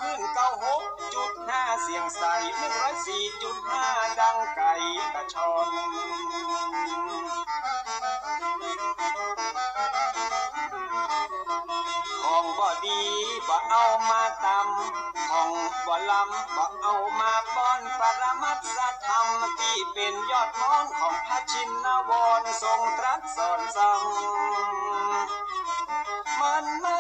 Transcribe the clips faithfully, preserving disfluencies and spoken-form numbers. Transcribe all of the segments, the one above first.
คลื่นเก้าหกจุดห้าเสียงใส หนึ่งร้อยสี่จุดห้า ดังไก่กระชอน ของบ่ดีบ่เอามาตำ ของบ่ล้ำบ่เอามาป้อน ปรมัตถธรรมตี้เป๋นยอดมอนของพระชินวรทรงตรัสสอนสั่ง มันมา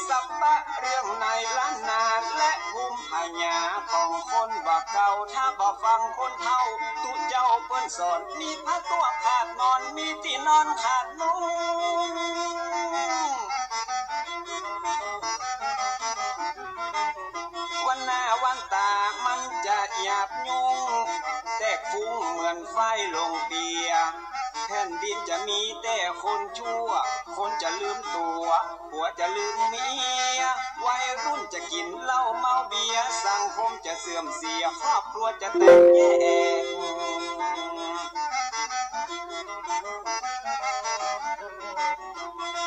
สัปปะเรื่องในล้านนาและภูมิปัญญาของคนบ่าเก่า ถ้าบ่ฟังคนเฒ่าตุ๊เจ้าเปิ้นสอน มีผ้าตั้วขาดนอน มีตี้นอนขาดมุ้ง วันหน้าวันต๋ามันจะหยาบยุง แตกฟุ้งเหมือนไฟลงเปีย แผ่นดินจะมีแต่คนชั่ว คนจะลืมตั๋ว ผัวจะลืมเมีย วัยรุ่นจะกิ๋นเหล้าเมาเบียร์ สังคมจะเสื่อมเสีย ครอบครัวจะแตกแยก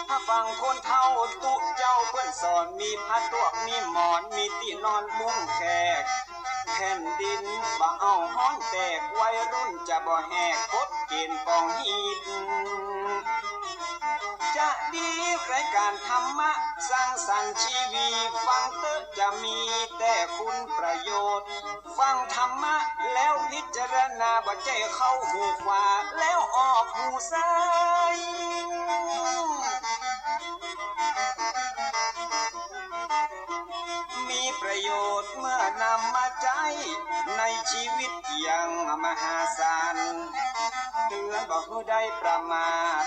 ถ้าฟังคนเฒ่าตุ๊เจ้าเปิ้นสอน มีผ้าตั้วมีหมอน มีตี้นอนมุ้งแขก แผ่นดินบ่เอาฮ้อนแตก วัยรุ่นจะบ่แหกกฎเก๋ณฑ์ปองฮีต จะดีรายการธรรมะสร้างสรรค์ชีวี ฟังเต๊อะจะมีแต่คุณประโยชน์ ฟังธรรมะแล้วพิจารณา บ่ใจ้เข้าหูขวาแล้วออกหูซ้าย มีประโยชน์เมื่อนำมาใจ๊ในชีวิตอย่างมหาศาล เตือนบ่หื้อได้ประมาท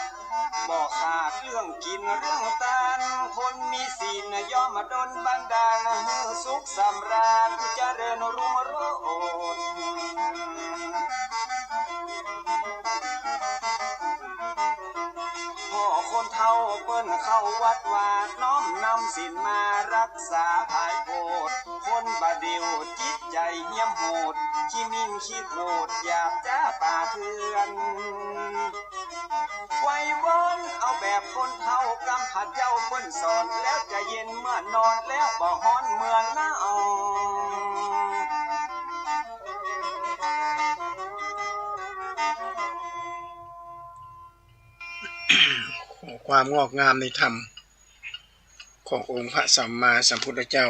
บ่ขาดเรื่องกิ๋นเรื่องตาน คนมีศีลย่อมมาดลบันดาล หื้อสุขสำราญเจริญรุ่งโรจน์ พ่อคนเฒ่าเปิ้นเข้าวัดวา น้อมนำศีลมารักษาผายโพธิ คนบ่าเดี่ยวจิตใจ๋เหี้ยมโหด ขี้หมิ่นขี้โกรธ หยาบจ๊าป่าเถื่อน ไหว้วอนเอาแบบคนเฒ่า กำพร้าเจ้าเปิ้นสอน แล้วจะเย็นเมื่อนอน แล้วบ่ฮ้อนเมื่อหนาว ขอความงอกงามในธรรมขององค์พระสัมมาสัมพุทธเจ้า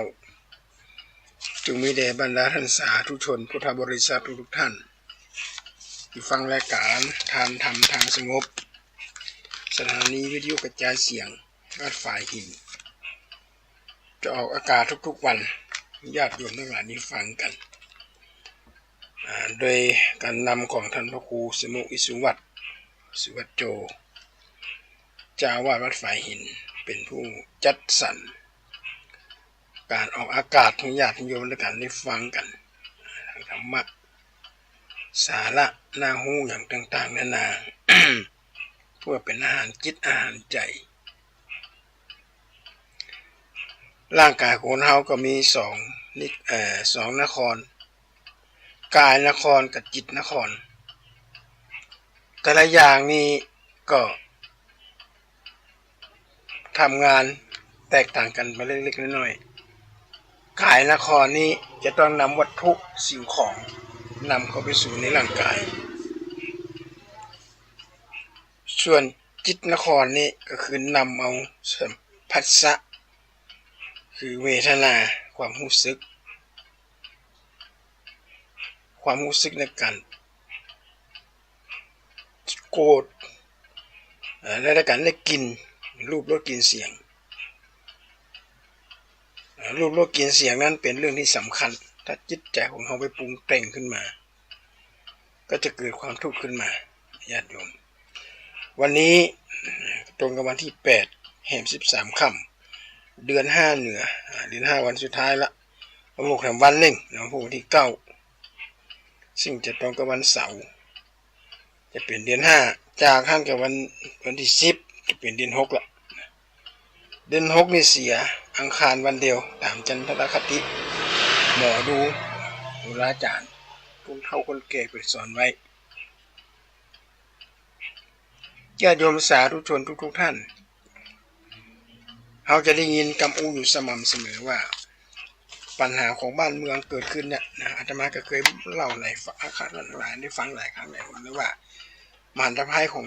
จงมีแด่บรรดาท่านสาธุชนพุทธบริษัททุกๆ ท่าน ที่ฟังรายการทานธรรมทางสงบ สถานีวิทยุกระจายเสียงวัดฝายหิน จะออกอากาศทุกๆ วัน ญาติโยมทั้งหลายได้ฟังกัน อ่า โดยการนำของท่านพระครูสมุอิสุวัต สุวัจโจ เจ้าอาวาสวัดฝายหิน เป็นผู้จัดสรร การออกอากาศให้ญาติโยมและกันได้ฟังกัน ทางธรรมะ สาระน่าฮู้อย่างต่างๆ นานา เพื่อเป็นอาหารจิตอาหารใจ ร่างกายของคนเฮาก็มีสองนิ เอ่อ สองนคร กายนครกับจิตนคร แต่ละอย่างนี่ก็ ทำงานแตกต่างกันไปเล็กๆ น้อยๆ กายนครนี้จะต้องนำวัตถุสิ่งของนำเข้าไปสู่ในร่างกาย ส่วนจิตนครนี้ก็คือนำเอาสัมผัสสะ คือเวทนา ความฮู้สึก ความฮู้สึกในการ โกรธ เอ่อ และในการได้กลิ่น รูป รส กลิ่น เสียง เอ่อ รูป รส กลิ่น เสียงนั้นเป็นเรื่องที่สำคัญ ถ้าจิตใจของเฮาไปปรุงแต่งขึ้นมา ก็จะเกิดความทุกข์ขึ้นมา ญาติโยม วันนี้ตรงกับวันที่แปด แฮมสิบสามค่ำ เดือนห้าเหนือ อ่า เดือนห้าวันสุดท้ายละ วันพุธแถมวันนึ่ง วันพุธวันที่เก้า ซึ่งจะตรงกับวันเสาร์ จะเป๋นเดือนห้า จากหั้นกับวัน วันที่สิบ จะเป๋นเดือนหกละ เดือนหกนี่เสียอังคารวันเดียว ต๋ามจันทรคติ หมอดู โหราจารย์ ผู้เฒ่าคนแก่เปิ้นสอนไว้ ญาติโยมสาธุชนทุกๆ ท่าน เฮาจะได้ยินกำอู้อยู่สม่ำเสมอว่า ปัญหาของบ้านเมืองเกิดขึ้นเนี่ยนะ อาตมาก็เคยเล่าให้ฟัง ท่านหลายได้ฟังหลายครั้งหลายหนแล้วว่า มหันตภัยของ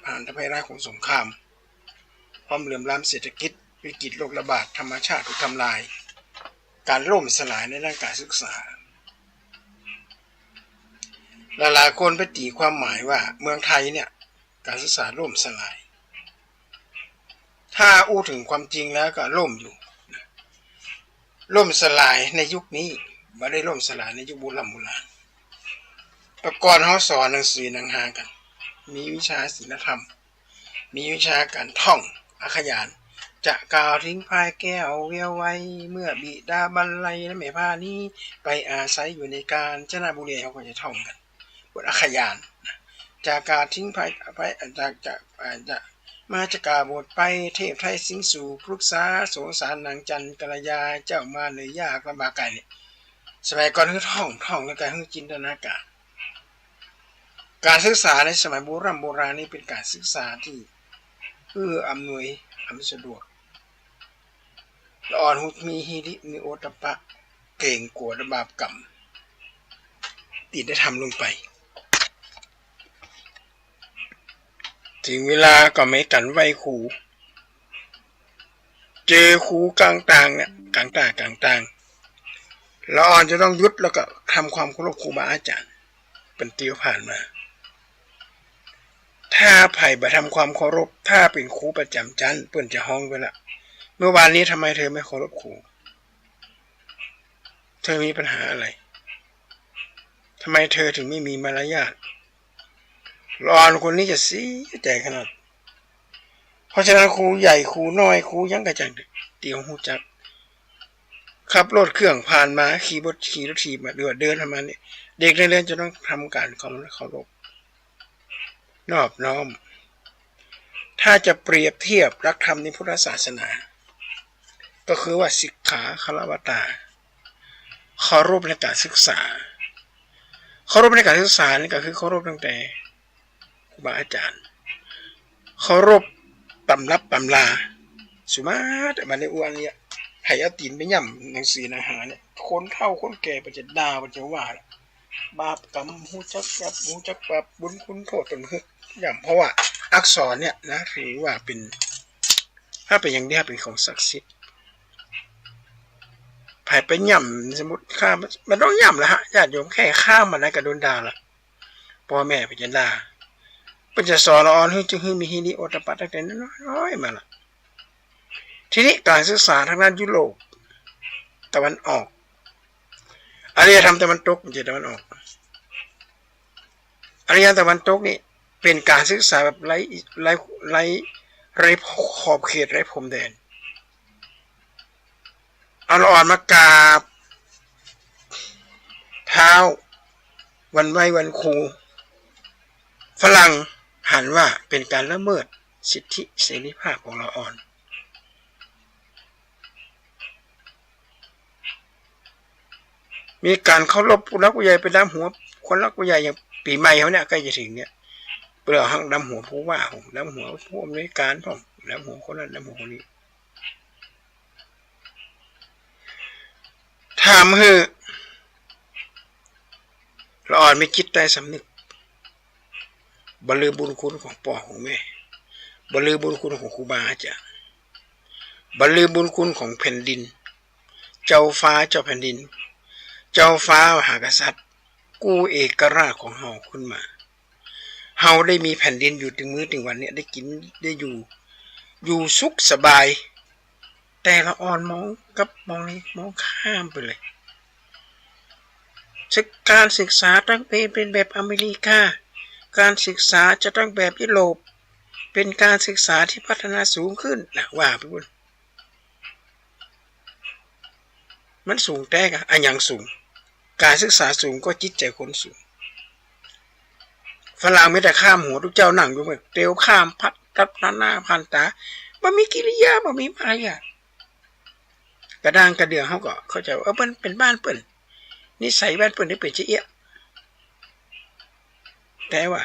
มหันตภัยร้ายของสงคราม ความเหลื่อมล้ำเศรษฐกิจ วิกฤตโรคระบาดธรรมชาติถูกทำลาย การล่มสลายในด้านการศึกษา หลายๆคนไปตีความหมายว่าเมืองไทยเนี่ย การศึกษาล่มสลาย ถ้าอู้ถึงความจริงแล้วก็ล่มอยู่ ล่มสลายในยุคนี้ บ่ได้ล่มสลายในยุคโบร่ำโบราณ แต่ก่อนเฮาสอนหนังสือหนังหากั๋น มีวิชาศิลธรรม มีวิชาการท่องอักขยาน จะกล่าวถึงพายแก้วเวียวไว เมื่อบิดาบรรลัยและแม่พานี ไปอาศัยอยู่ในกาญจนบุรี เฮาก็จะท่องกั๋น บทอักขยาน จะกล่าวถึงพาย พาย จะ จะ จะ มาจะกล่าวบทไป เทพไทยสิงห์สู่ปรึกษา สงสารนางจันทร์กัลยา เจ้ามาเหนือยากลำบากกายเนี่ย สมัยก่อนคือท่อง ท่องแล้วก็คือจินตนาการ การศึกษาในสมัยโบร่ำโบราณนี่เป็นการศึกษาที่เอื้ออำนวยอำนวยสะดวก ละอ่อนฮู้มีหิริ มีโอตตัปปะ เกรงกั๋วต่อบาปกรรม ตี้ได้ทำลงไป ถึงเวลาก็ไม่กั๋นไหว้ครู เจอครูก๋างตางเนี่ย ก๋างตาง ก๋างตาง ละอ่อนจะต้องหยุดแล้วก็ทำความเคารพครูบาอาจ๋ารย์ เปิ้นเตียวผ่านมา ถ้าใผบ่ทำความเคารพ ถ้าเป๋นครูประจ๋ำจั๊น เปิ้นจะฮ้องไปละ เมื่อวานนี้ทำไมเธอไม่เคารพครู เธอมีปัญหาอะไร ทำไมเธอถึงไม่มีมารยาท ละอ่อนคนนี้จะเสียใจ๋ขนาด เพราะฉะนั้นครูใหญ่ ครูน้อย ครูหยังก็จ้าง เตียวฮู้จัก ขับรถเครื่องผ่านมา ขี่รถ ขี่รถถีบมา หรือว่าเดินผ่านมาเนี่ย เด็กนักเรียนจะต้องทำการเคารพ เคารพ นอบน้อม ถ้าจะเปรียบเทียบหลักธรรมในพุทธศาสนา ก็คือว่า สิกขาคารวะตา เคารพในการศึกษา เคารพในการศึกษานี่ก็คือเคารพตั้งแต่ครูบาอาจ๋ารย์ เคารพตำรับตำรา สุมาตร บาดนี้อู้อันเนี้ย ใผเอาตี๋นไปย่ำหนังสือหนังหาเนี่ย คนเฒ่าคนแก่เปิ้นจะด่า เปิ้นจะว่า บาปกรรม ฮู้จักบาป ฮู้จักบาป บุญคุณโทษ เปิ้นบ่ย่ำ เพราะว่าอักษรเนี่ยนะ ถือว่าเป๋น ถ้าเป๋นอย่างเดียวเป๋นของศักดิ์สิทธิ์ ใผไปย่ำ สมมุติข้าม บ่ต้องย่ำละฮะ ญาติโยม แค่ข้ามมาได้ก็โดนด่าละ ป้อแม่เปิ้นจะด่า เปิ้นจะสอนละอ่อนหื้อ จึงหื้อมีหิริโอตตัปปะตั้งแต่น้อยๆมาละ ทีนี้การศึกษาทางด้านยุโรปตะวันออก อารยธรรมตะวันตก บ่ใจ้ตะวันออก อารยธรรมตะวันตกนี่เป๋นการศึกษาแบบไร้ ไร้ ไร้ ไร้ขอบเขต ไร้พรมแดน เอาละอ่อนมากราบเท้าวันไหว้วันครู ฝรั่งหันว่าเป๋นการละเมิดสิทธิเสรีภาพของละอ่อน มีการเคารพผู้หลักผู้ใหญ่ ไปดำหัวคนหลักผู้ใหญ่ อย่างปี๋ใหม่เฮาเนี่ย ใก้จะเถิงเนี่ย เปิ้นเอาหั้งดำหัวผู้ว่าพ่อง ดำหัวผู้อำนวยการพ่อง ดำหัวคนนั้น ดำหัวคนนี้ ถามหื้อละอ่อนมีจิตใต้สำนึก บ่ลืมบุญคุณของป้อของแม่ บ่ลืมบุญคุณของครูบาอาจ๋ารย์ บ่ลืมบุญคุณของแผ่นดิน เจ้าฟ้าเจ้าแผ่นดิน เจ้าฟ้ามหากษัตริย์ กู้เอกราชของเฮาขึ้นมา เฮาได้มีแผ่นดินอยู่เถิงมื้อเถิงวันเนี่ย ได้กิ๋น ได้อยู่ อยู่สุขสบาย แต่ละอ่อนมองกับมองนี้ มองข้ามไปเลย ศึก การศึกษาต้องเป๋น เป๋นแบบอเมริกา การศึกษาจะต้องแบบยุโรป เป๋นการศึกษาตี้พัฒนาสูงขึ้นนะ ว่าไปปู้น มันสูงแต๊ก่ะ อะหยังสูง การศึกษาสูงก็จิตใจ๋คนสูง ฝรั่งมีแต่ข้ามหัว ตุ๊เจ้านั่งอยู่เมื่อเตียวข้ามพัดตัดหน้าผ่านต๋า บ่มีกิริยา บ่มีมารยาท กระด้างกระเดื่อง เฮาก็เข้าใจ๋ว่า เออ เปิ้นเป๋นบ้านเปิ้น นิสัยบ้านเปิ้นนี่เป๋นจะเอี้ย แต่ว่า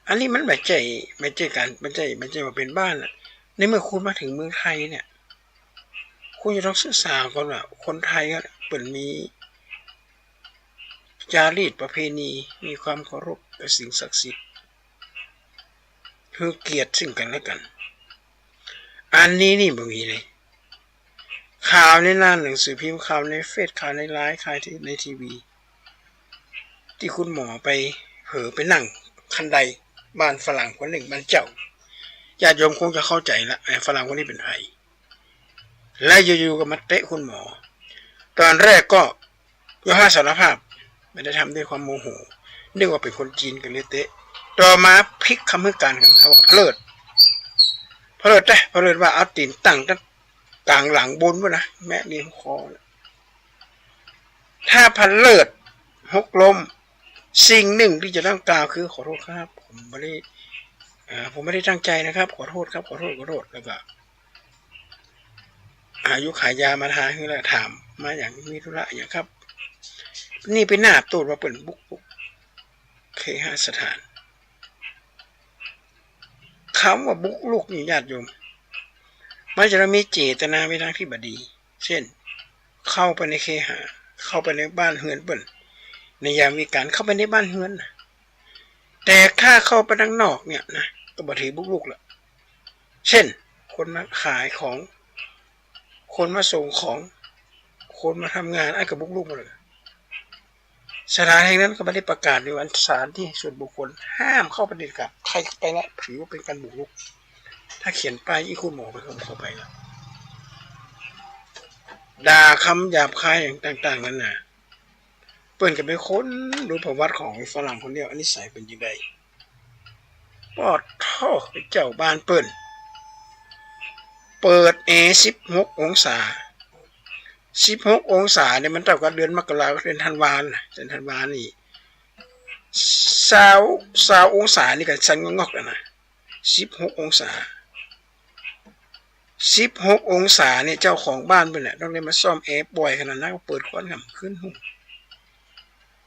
อันนี้มันบ่ใจ้ บ่ใจ้การ บ่ใจ้ บ่ใจ้ว่าเป๋นบ้านอะ ในเมื่อคุณมาเถิงเมืองไทยเนี่ย ค กูจะต้องศึกษาก่อนว่าคนไทยอะเปิ้นมีจารีตประเพณี มีความเคารพกับสิ่งศักดิ์สิทธิ์ คือเกียรติซึ่งกันและกัน อันนี้นี่บ่มีเลย ข่าวในหน้าหนังสือพิมพ์ ข่าวในเฟซ ข่าวในไลน์ ข่าวที่ในทีวี ตี้คุณหมอไปเผลอไปนั่งคันไดบ้านฝรั่งคนนึ่ง บ้านเจ้า ญาติโยมคงจะเข้าใจ๋ละ ไอ้ฝรั่งคนนี้เป๋นใผ และอยู่ๆ ก็มาเตะคุณหมอ ตอนแรกก็ยอมรับสารภาพ ไม่ได้ทำด้วยความโมโห นึกว่าเป๋นคนจีนก็เลยเตะ ต่อมาพลิกคำหื้อก๋านครับ เขาบอกเผลิด เผลิดเต๊ะ เผลิดว่าเอาตี๋นตั้งตังก๋างหลังบนปู๊นนะ แมะริมคอนะ ถ้าเผลิดหกล้ม สิ่งหนึ่งที่จะต้องกล่าวคือ "ขอโทษครับ ผมไม่ได้ เอ่อ ผมไม่ได้ตั้งใจนะครับ ขอโทษครับ ขอโทษ ขอโทษ" แล้วก็ อายุขายยามาทาหื้อแล้วถาม "มาหยัง มีธุระหยังครับ" นี่เป๋นหน้าโต้ษว่าเปิ้นบุกรุกเคหสถาน คำว่าบุกรุกนี่ญาติโยม มันจะต้องมีเจตนาไปทางที่บ่ดี เช่น เข้าไปในเคหะ เข้าไปในบ้านเฮือนเปิ้น ในยามวิกาลเข้าไปในบ้านเฮือนนะ แต่ถ้าเข้าไปตางนอกเนี่ยนะ ก็บ่ถือบุกรุกละ เช่น คนมาขายของ คนมาส่งของ คนมาทำงาน อันก็บุกรุกหมดเลย สถานแห่งนั้นก็บ่ได้ประกาศว่าสถานที่ส่วนบุคคล ห้ามเข้าไปเด็ดขาด ใครไปแล้วถือว่าเป็นการบุกรุก ถ้าเขียนป้ายอี้คุณหมอไปก็เข้าไปแล้ว ด่าคำหยาบคายอย่างต่างๆ นานา เปิ้นก็ไปค้นดูประวัติของฝรั่งคนเนี้ย นิสัยเป๋นจั่งใด ปอดโธ่ ไปเจ้าบ้านเปิ้น เปิดแอร์สิบหกองศา สิบหกองศาเนี่ยมันเต้ากับเดือนมกรา เดือนธันวานะ เดือนธันวานี่ ซาว ซาวองศานี่ก็สั่นงอกๆ แล้วนะ สิบหกองศา สิบหกองศาเนี่ย เจ้าของบ้านเปิ้นแหละต้องได้มาซ่อมแอร์บ่อยขนาดนั้น เปิดควันหำขึ้นหู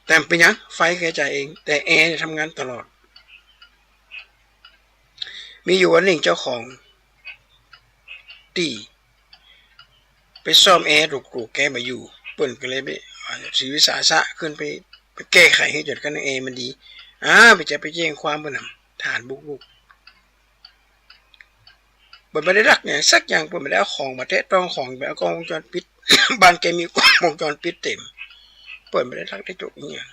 แต่เป๋นหยัง ไฟแกจ่ายเอง แต่แอร์เนี่ยทำงานตลอด มีอยู่วันนึ่งเจ้าของตี้ไปซ่อมแอร์ถูกๆ แกบ่อยู่ เปิ้นก็เลยไป อ่า ถือวิสาสะขึ้นไป ไปแก้ไขหื้อจนกระทั่งแอร์มันดี อ้าว ไปจะไปแจ้งความเปิ้นนะ ฐานบุกรุก เปิ้นบ่ได้ลักหยังสักอย่าง เปิ้นบ่ได้เอาของมาแตะต้องของ บ่ได้เอากล้องวงจรปิด บ้านแกมีกล้องวงจรปิดเต็ม เปิ้นบ่ได้ลักได้จกอิหยัง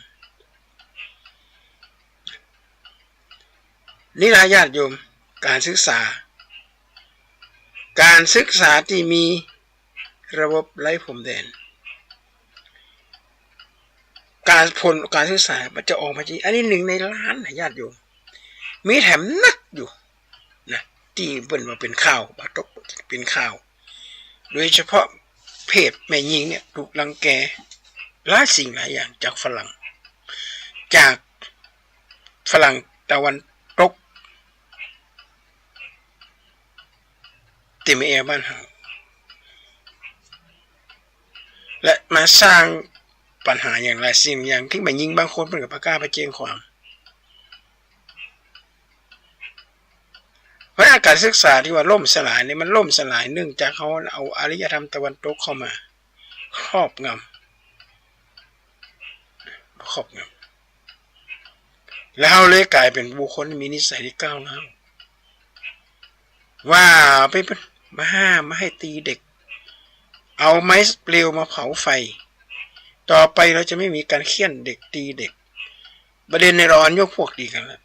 นี่ล่ะญาติโยม ก๋านศึกษา ก๋านศึกษาตี้มีระบบไร้พรมแดน ก๋านผลก๋านศึกษามันจะออกมาจริง อันนี้นึ่งในล้านนะญาติโยม มีแถมนักอยู่นะ ตี้เปิ้นว่าเป๋นข่าว บ่าตกเป๋นข่าว โดยเฉพาะเพศแม่ญิงเนี่ยถูกรังแกหลายสิ่งหลายอย่างจากฝรั่ง จากฝรั่งตะวันตก ตี้มาแอ่วบ้านเฮา และมาสร้างปัญหาอย่างหลายสิ่งอย่าง ตี้แม่ญิงบางคนเปิ้นก็บ่กล้าไปแจ้งความ เพราะฉะนั้นก๋านศึกษาตี้ว่าล่มสลายนี่มันล่มสลายเนื่องจากเฮาเอาอารยธรรมตะวันตกเข้ามาครอบงำ ครอบงำ แล้วเฮาเลยก๋ายเป๋นบุคคลตี้มีนิสัยตี้ก้าวร้าว ว่าไปเปิ้นมาห้ามบ่าหื้อตีเด็ก เอาไม้เปลวมาเผาไฟ ต่อไปเราจะไม่มีการเฆี่ยนเด็กตีเด็ก บ่าเด่นในละอ่อนยกพวกตีกั๋นละ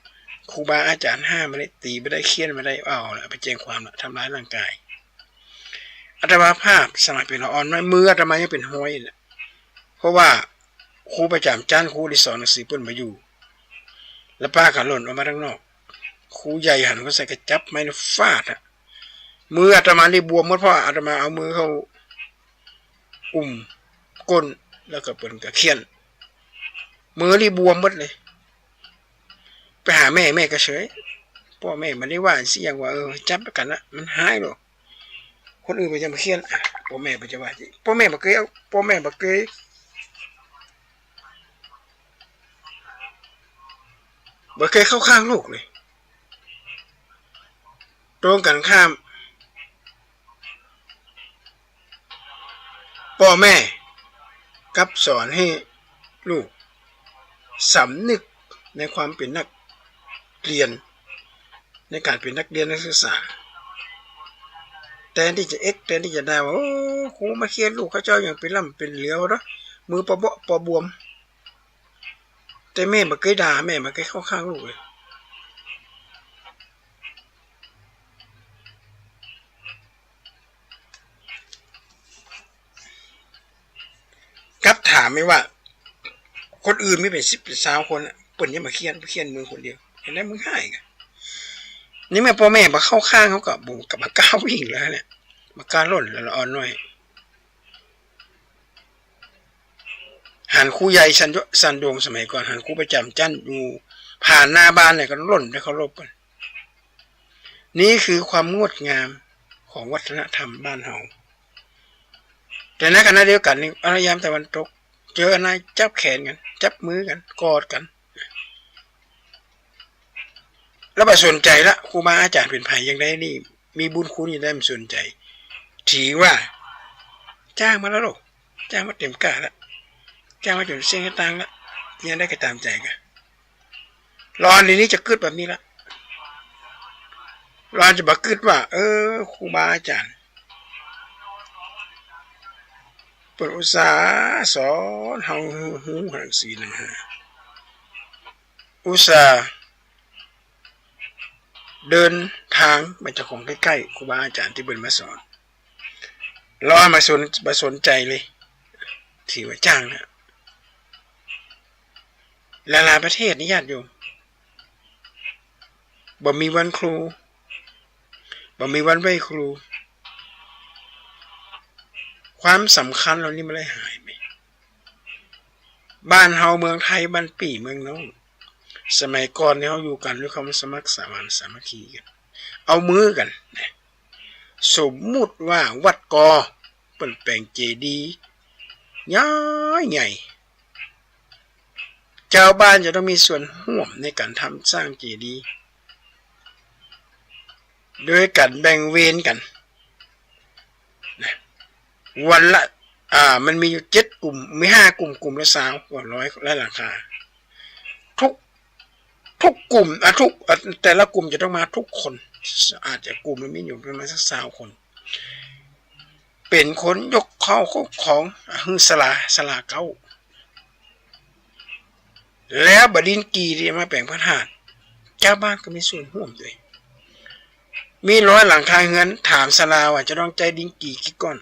ครูบาอาจ๋ารย์ห้ามบ่าหื้อตีบ่าหื้อเฆี่ยนบ่าหื้อ เอาละ ไปแจ้งความละ ทำร้ายร่างกาย อาตมาภาพสมัยเป๋นละอ่อนน้อย มืออาตมายังเป๋นฮอยแหละ เพราะว่าครูประจ๋ำจั้น ครูตี้สอนหนังสือเปิ้นบ่อยู่ แล้วป้าก็หล่นออกมาตางนอก ครูใหญ่หันเข้าใส่ก็จับไม้ฟาดอะ มืออาตมานี่บวมหมด เพราะอาตมาเอามือเข้าอุ้มก้น แล้วก็เปิ้นก็เฆี่ยน มือนี่บวมหมดเลย ไปหาแม่ แม่ก็เฉย ป้อแม่บ่ได้ว่าสักอย่าง ว่า เออ จับกั๋นนะ มันหายหรอก คนอื่นเปิ้นจะมาเฆี่ยน อ่ะ ป้อแม่เปิ้นจะว่าจิ ป้อแม่บ่เกย ป้อแม่บ่เกย บ่เกยเข้าข้างลูกเลย ตรงกั๋นข้าม ป้อแม่กลับสอนหื้อลูกสำนึกในความเป๋นนักเฮียน ในก๋านเป๋นนักเฮียนนักศึกษา แตนตี้จะเอ็ด แตนตี้จะด่าว่า โอ้ ครูมาเฆียดลูกข้าเจ้าอย่างเป๋นล่ำเป๋นเหลือเนาะ มือปอเบาะปอบวม แต่แม่บ่เกยด่า แม่บ่เกยเข้าข้างลูกเลย กลับถามไอ้ว่า คนอื่นมีเป๋นสิบเป๋นซาวคนอะ เปิ้นยังบ่เฆียด เฆียดมึงคนเดียว เห็นไหม มึงฮ้ายกะ ในเมื่อป้อแม่บ่เข้าข้างเขาก็บ่ ก็บ่กล้าวิ่งแล้วเนี่ย บ่กล้าล่นแล้วละอ่อนน้อย หันครูใหญ่สันโย สันโด่งสมัยก่อน หันครูประจ๋ำจั้นอยู่ผ่านหน้าบ้านเนี่ยก็ล่นไปเคารพกั๋น นี่คือความงดงามของวัฒนธรรมบ้านเฮา แต่ในขณะเดียวกั๋นนี่ อารยธรรมตะวันตก เจออันไหนจับแขนกั๋น จับมือกั๋น กอดกั๋น แล้วบ่สนใจ๋ละ ครูบาอาจ๋ารย์เป๋นใผอย่างใดนี่ มีบุญคุณอย่างใดบ่สนใจ๋ ถือว่าจ้างมาแล้วลูก จ้างมาเต็มก้าแล้ว จ้างมาจ๋นเสี้ยงสตางค์แล้ว เยียะได้ก็ต๋ามใจ๋กั๋น ลออันนี้จะกึ๊ดแบบนี้ละ ลออันจะบ่กึ๊ดว่า เออ ครูบาอาจ๋ารย์เปิ้นอุตส่าห์สอนเฮาฮู้ ฮู้หันศีลหันห้า อุตส่าห์เดินตางมาจากของใก้ๆ ครูบาอาจ๋ารย์ตี้เปิ้นมาสอน ลออันบ่สน บ่สนใจ๋เลย ถือว่าจ้างนะ หลายๆ ประเทศนี่ญาติโยม บ่มีวันครู บ่มีวันไหว้ครู ความสำคัญเหล่านี้มันเลยหายไป บ้านเฮาเมืองไทย บ้านปี้เมืองน้อง สมัยก่อนนี่เฮาอยู่กั๋นด้วยความสมัครสมานสามัคคีกั๋น เอามือกั๋นนะ สมมุติว่าวัดกอเปิ้นแป๋งเจดีย์ใหญ่ๆ จาวบ้านจะต้องมีส่วนฮ่วมในก๋านทำสร้างเจดีย์ โดยก๋านแบ่งเวรกั๋นนะ วันละ อ่า มันมีอยู่เจ็ดกลุ่ม มีห้ากลุ่ม กลุ่มละซาว กว่าร้อย ร้อยหลังคา ทุก ทุกกลุ่ม อ่ะ ทุก อ่ะ แต่ละกลุ่มจะต้องมาทุกคน อาจจะกลุ่มละมีอยู่ประมาณสักซาวคน เป๋นคนยกข้าวของ อ่ะ หื้อศาลา ศาลาเก๊า แล้วบ่าดินกี่ตี้มาแป๋งพระธาตุ จาวบ้านก็มีส่วนฮ่วมตวย มีร้อยหลังคาเฮือน ถามศาลาว่าจะต้องใจ๊ดินกี่กี่ก้อน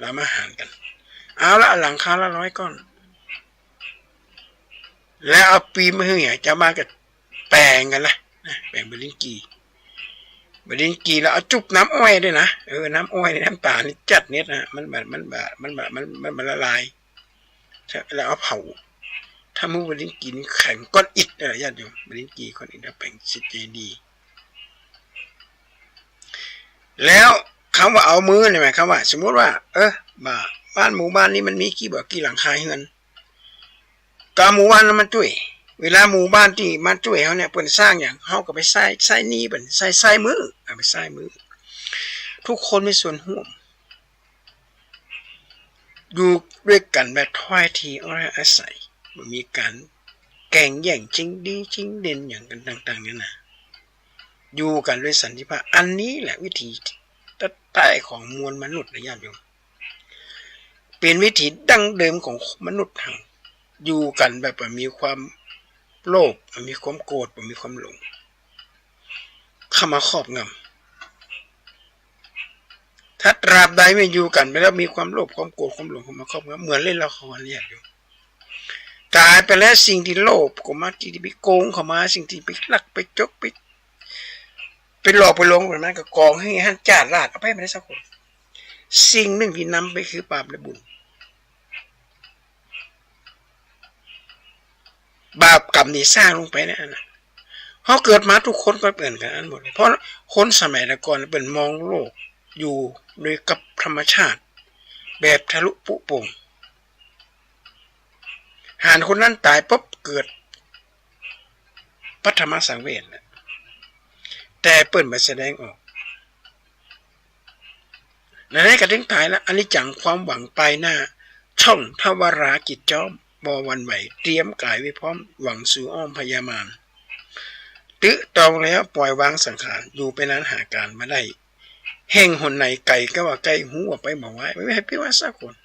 ลาวมาหารกั๋น เอาละ หลังคาละร้อยก้อน แล้วเอาปี๊บมาหื้อ จาวบ้านก็แป๋งกั๋นละนะ แป๋งบ่าดินกี่ บ่าดินกี่แล้วเอาจุ่มน้ำอ้อยตวยนะ เออ น้ำอ้อย น้ำต๋าลนี่จัดเน็ดนะ มันบ่า มันบ่า มันบ่า มัน มันบ่าละลาย แล้วเอาเผา ถ้าหื้อบ่าดินกี่นี่แข็งก้อนอิฐเลยญาติโยม บ่าดินกี่ก้อนอิฐ แล้วแป๋งเจดีย์ แล้วกำว่าเอามือนี่หมายความว่า สมมุติว่า เออ บ่า บ้านหมู่บ้านนี้มันมีกี่บ่า กี่หลังคาเฮือน ก็เอาหมู่บ้านนั้นมาจ้วย เวลาหมู่บ้านตี้มาจ้วยเฮาเนี่ย เปิ้นสร้างหยัง เฮาก็ไปใซ้ ใซ้นี้เปิ้น ใซ้ ใซ้มือ เอาไปใซ้มือ ทุกคนมีส่วนฮ่วม อยู่ด้วยกั๋นแบบถ้อยทีถ้อยอาศัย บ่มีก๋านแก่งแย่งจิงดีจิงเด่นหยังกั๋นต่างๆ นานา อยู่กั๋นด้วยสันติภาพ อันนี้แหละวิถีแต๊ๆ ของมวลมนุษย์นะญาติโยม เป๋นวิถีดั้งเดิมของมนุษย์เฮา อยู่กั๋นแบบบ่มีความโลภ บ่มีความโกรธ บ่มีความหลง เข้ามาครอบงำ ถ้าตราบใดไม่อยู่กั๋นไปแล้ว มีความโลภ ความโกรธ ความหลงเข้ามาครอบงำ เหมือนเล่นละครเนี่ยโยม ต๋ายไปแล้วสิ่งตี้โลภก็มา ตี้ไปโกงเข้ามา สิ่งตี้ไปลักไปจก ไป ไปหลอกไปลวง มันก็กองหื้อหั้นจ้าดราด เอาไปบ่ได้สักคน สิ่งนึ่งตี้นำไปคือบาปและบุญ บาปกรรมตี้สร้างลงไปเนี่ยนะ เฮาเกิดมาทุกคนก็เหมือนกั๋นอั้นหมด เพราะคนสมัยแต่ก่อนเปิ้นมองโลกอยู่โดยกับธรรมชาติ แบบทะลุปุโป่ง หากคนนั้นต๋ายปุ๊บเกิดปฐมสังเวชแล้ว แต่เปิ้นบ่แสดงออก ในนั้นก็เถิงต๋ายละ อนิจจัง ความหวังปายหน้า ช่องทวารากิจจ๊อม บ่หวั่นไหว เตรียมก๋ายไว้พร้อม หวังสู้อ้อมพญามาร ตึตรองแล้วปล่อยวางสังขาร อยู่ไปนานหาก๋านบ่ได้ แฮ่งหนไหนไก๋ก็ว่าใก้ ฮู้ว่าไปบ่ไหว บ่หื้อไปว่าสักคน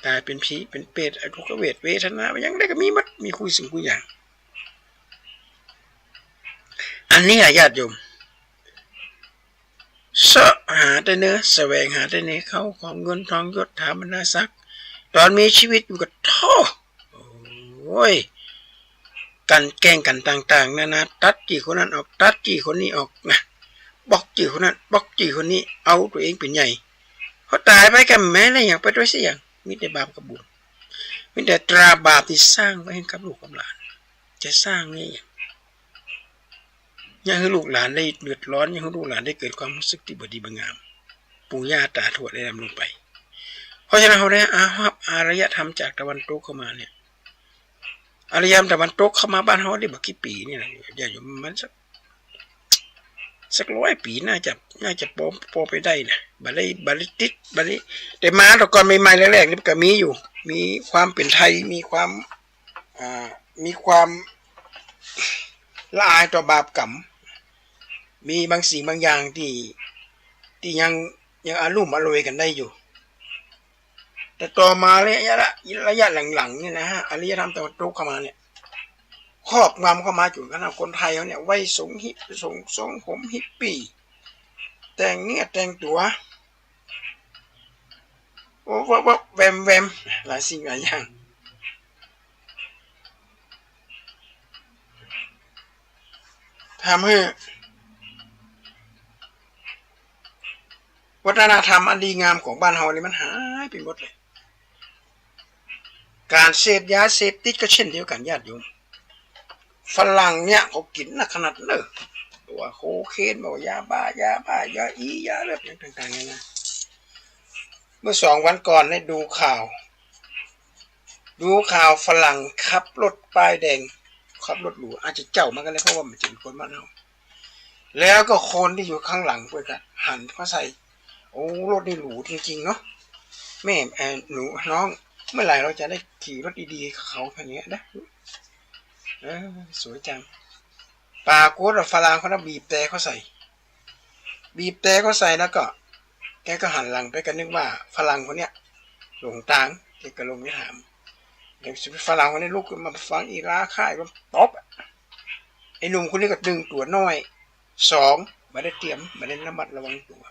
ต๋ายเป๋นผี๋เป๋นเปรต อทุกขเวท เวทนา หยังใดก็มีหมด มีกู้สิ่งกู้อย่าง อันนี้อะญาติโยม เซาะหาแต่เนื้อ แสวงหาแต่เนื้อ เข้าของเงินทองยศถาบรรดาศักดิ์ ต๋อนมีชีวิตอยู่ก็โธ่ โอ้ย กลั่นแกล้งกั๋นต่างๆ นานา ตัดจื้อคนนั้นออก ตัดจื้อคนนี้ออกนะ บล็อกจื้อคนนั้น บล็อกจื้อคนนี้ เอาตั๋วเองเป๋นใหญ่ พอต๋ายไปก็แม้นได้หยังไปตวยสักอย่าง มีแต่บาปกับบุญ มีแต่ตราบาปตี้สร้างไว้ให้กับลูกกับหลาน จะสร้างนี่ เยียะหื้อลูกหลานได้เดือดร้อน เยียะหื้อลูกหลานได้เกิดความฮู้สึกตี้บ่ดีบ่งาม ปู่ย่าต๋าทวดได้ดำรงไป เพราะฉะนั้นเฮาได้อา ฮับอารยธรรมจากตะวันตกเข้ามาเนี่ย อารยธรรมตะวันตกเข้ามาบ้านเฮาได้บ่กี่ปี๋นี่นะ อย่าอยู่มันสัก สักร้อยปี๋ น่าจะ น่าจะปอ ปอไปได้นะ บ่ได้ บ่ได้ติด บ่ได้ แต่มาแต่ก่อนใหม่ๆ แรกๆ นี่มันก็มีอยู่ มีความเป๋นไทย มีความ อ่า มีความละอายต่อบาปกรรม มีบางสิ่งบางอย่างตี้ ตี้ยัง ยังอลุ่มอล่วยกั๋นได้อยู่ แต่ต่อมาระยะละ ระยะหลังๆ เนี่ยนะฮะ อารยธรรมตะวันตกเข้ามาเนี่ย ครอบงำเข้ามาจ๋นกระทั่งคนไทยเฮาเนี่ย ไว้สรงฮิป สรง สรงผมฮิปปี้ แต่งเนื้อแต่งตั๋ว โอ้ วับวับแวมแวม หลายสิ่งหลายอย่าง ทำหื้อวัฒนธรรมอันดีงามของบ้านเฮานี่มันหายไปหมดเลย ก๋านเสพยาเสพติดก็เช่นเดียวกั๋นญาติโยม ฝรั่งเนี่ยเขากิ๋นนักขนาดเน่อ ตั๋วโคเคน บ่ายาบ้า ยาบ้า ยาอี ยาเลือด หยังต่างๆ นานา เมื่อสองวันก่อนได้ดูข่าว ดูข่าวฝรั่งขับรถป้ายแดง ขับรถหรู อาจจะเจ้ามากั๋นแล้ว เพราะว่ามันเป๋นคนบ้านเฮา แล้วก็คนตี้อยู่ข้างหลังเปิ้นก็หันเข้าใส่ โอ้ รถนี่หรูจริงๆ เนาะ แม่ เอ่อ หนู น้อง เมื่อไหร่เราจะได้ขี่รถดีๆ กับเขาคันนี้นะ เออ สวยจัง ปรากฏว่าฝรั่งคนนั้นบีบแตรเข้าใส่ บีบแตรเข้าใส่แล้วก็ แกก็หันหลังไปก็นึกว่าฝรั่งคนเนี้ยหลงตาง แกก็ลงไปถาม แกฝรั่งคนนี้ลุกขึ้นมาฟังอีลาค่ายมันตบอะ ไอ้หนุ่มคนนี้ก็ตึงตั๋วน้อย สอง บ่ได้เตรียม บ่ได้ระมัดระวังตั๋ว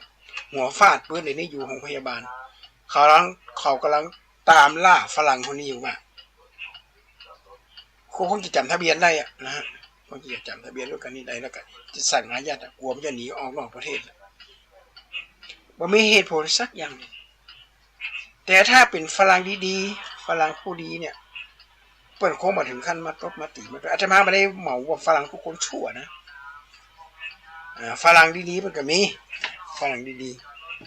หัวฟาดปื๊ด เดี๋ยวนี้อยู่โฮงพยาบาล เขากำลัง เขากำลังต๋ามล่าฝรั่งคนนี้อยู่ว่า คง คงจะจ๋ำทะเบียนได้อะนะฮะ คงจะจ๋ำทะเบียนรถคันนี้ได้ แล้วก็จะสั่งอายัดอะ กั๋วมันจะหนีออกนอกประเทศอะ บ่มีเหตุผลสักอย่างหนึ่ง แต่ถ้าเป๋นฝรั่งดีๆ ฝรั่งผู้ดีเนี่ย เปิ้นคงบ่เถิงขั้นมาตบมาตี๋มาตวย อาตมาบ่ได้เหมาว่าฝรั่งทุกคนชั่วนะ อ่า ฝรั่งดีๆ เปิ้นก็มี ฝรั่งดี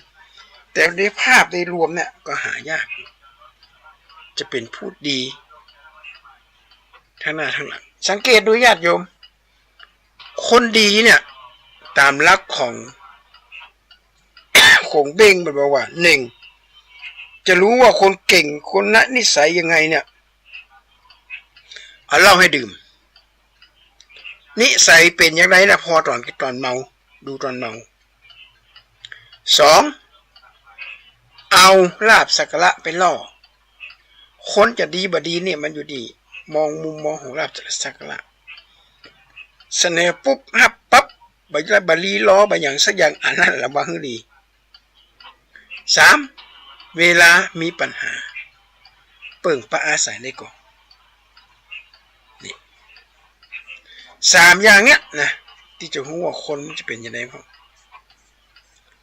ๆ แต่ในภาพโดยรวมเนี่ยก็หายาก จะเป๋นผู้ดี ทั้งหน้าทั้งหลัง สังเกตดูญาติโยม คนดีเนี่ย ต๋ามหลักของ ของเบ้งมันบอกว่า หนึ่ง จะรู้ว่าคนเก่ง คนนะนิสัยยังไงเนี่ย เอาเหล้าให้ดื่ม นิสัยเป๋นอย่างไรนะ พอต๋อน ต๋อนเมา ดูต๋อนเมา สอง เอาลาภสักการะไปล่อ คนจะดีบ่ดีเนี่ยมันอยู่ตี้มองมุมมองของลาภสักการะ เสนอปุ๊บฮับปั๊บ บ่ บ่ลีลอบ่หยังสักอย่าง อันนั้นระวังหื้อดี สาม เวลามีปัญหา เปิ้งปะอาศัยได้ก่อ นี่ สามอย่างเนี้ยนะ ตี้จะฮู้ว่าคนมันจะเป๋นยังไงพ่อง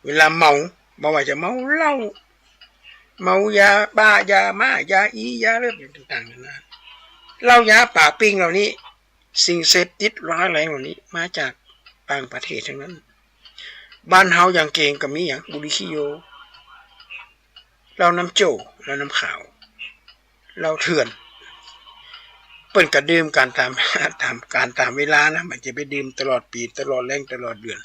เวลาเมา บ่ว่าจะเมาเหล้า เมายาบ้า ยาม้า ยาอี ยาเลือด อย่างต่างๆ นานา เหล้า ยา ป๋าปิ้งเหล่านี้ สิ่งเสพติดร้ายแรงเหล่านี้มาจากต่างประเทศทั้งนั้น บ้านเฮาอย่างเก่งก็มีอย่างบุหรี่ขี้โย เหล้าน้ำโจ้ เหล้าน้ำขาว เหล้าเถื่อน เปิ้นก็ดื่มกั๋นต๋าม ต๋ามกาลต๋ามเวลานะ บ่จะไปดื่มตลอดปี๋ ตลอดแล้ง ตลอดเดือน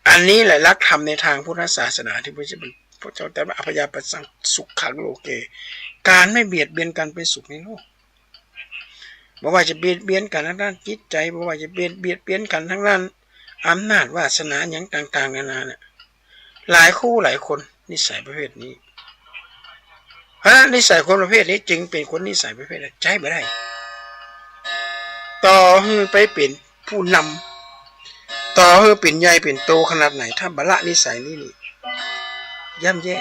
อันนี้แหละหลักธรรมในทางพุทธศาสนาที่พระเจ้า พระเจ้าตรัสว่า อัพพยาปะสัง สุขังโลเก การไม่เบียดเบียนกันเป็นสุขในโลก บ่ว่าจะเบียดเบียนกันทางด้านจิตใจ บ่ว่าจะเบียด เบียดเบียนกันทางด้านอำนาจวาสนาหยังต่างๆ นานาเนี่ย หลายคู่หลายคนนิสัยประเภทนี้ เพราะฉะนั้นนิสัยคนประเภทนี้จึงเป๋นคนนิสัยประเภทใจ๊บ่ได้ ต่อหื้อไปเป๋นผู้นำ ต่อหื้อเป๋นใหญ่เป๋นโตขนาดไหน ถ้าบ่ละนิสัยนี้นี่ ย่ำแย่